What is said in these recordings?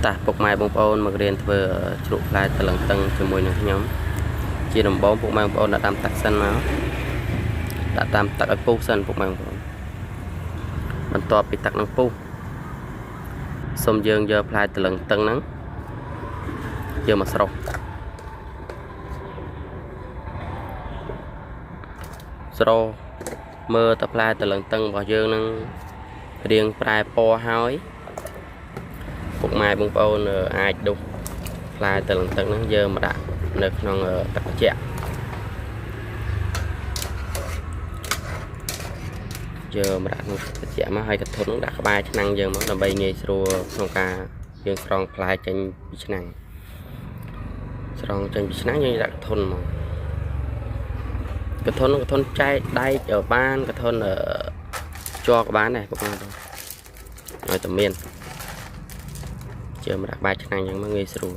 តាពុកម៉ែបងប្អូនមករៀនធ្វើជ្រក់ផ្លែតលឹងតឹងជាមួយនឹងខ្ញុំជាដំបូងពុកម៉ែបងប្អូនដាក់តាមទឹកសិនមកដាក់តាមទឹកឲ្យពុះសិនពុកម៉ែបងប្អូនបន្ទាប់ពីទឹកនឹងពុះសូមយើងយកផ្លែតលឹងតឹងហ្នឹងយកមកស្រុះស្រុះមើលតផ្លែតលឹងតឹងរបស់យើងនឹងរៀងប្រែពណ៌ហើយពុកម៉ែបងប្អូនអាចដុសផ្លែតលឹងតឹងហ្នឹងយកមកដាក់នៅក្នុងទឹកត្រជាក់យកមកដាក់ក្នុងទឹកត្រជាក់មកហើយកធុនហ្នឹងដាក់ក្បែរឆ្នាំងយើងមកដើម្បីងាយស្រួលក្នុងការយើងស្រង់ផ្លែចេញពីឆ្នាំងស្រង់ចេញពីឆ្នាំងយើងដាក់កធុនមកកធុនកធុនចែកដែកបានកធុនជ័រក៏បានដែរពុកម៉ែបងឲ្យតែមានជើមដាក់បាយឆ្នាំងយ៉ាងមកងាយស្រួល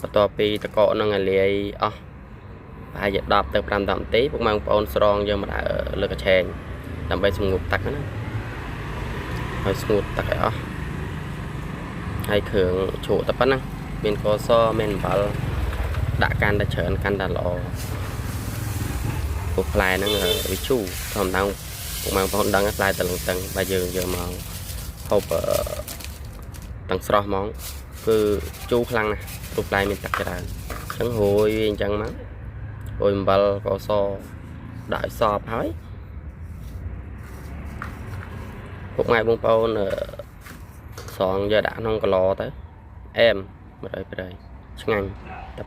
បន្ទាប់ពីតកកនឹងឲ្យលាយអស់ប្រហែលជា10ទៅ5 10នាទីពុកម៉ែបងប្អូនស្រង់យកមកដាក់លើកញ្ឆែងដើម្បីស្ងួតទឹកណាឲ្យស្ងួតទឹកឲ្យអស់ហើយគ្រឿងជ្រក់តែប៉ុណ្ណឹងមានស្ករសមានអំបិលដាក់កាន់តែច្រើនកាន់តែល្អព្រោះផ្លែហ្នឹងវាជូរធម្មតាពុកម៉ែបងប្អូនដឹងផ្លែតលឹងតឹងបើយើងយកមកហូបទាំងស្រស់ហ្មងគឺជូរខ្លាំងណាស់ព្រោះផ្លែមានទឹកច្រើនអញ្ចឹងរោយវាអញ្ចឹងមករោយអំបិលស្ករសដាក់ឲ្យសព្វហើយពុកម៉ែបងប្អូនស្រង់យកដាក់ក្នុងកឡទៅអែម100%ឆ្ងាញ់។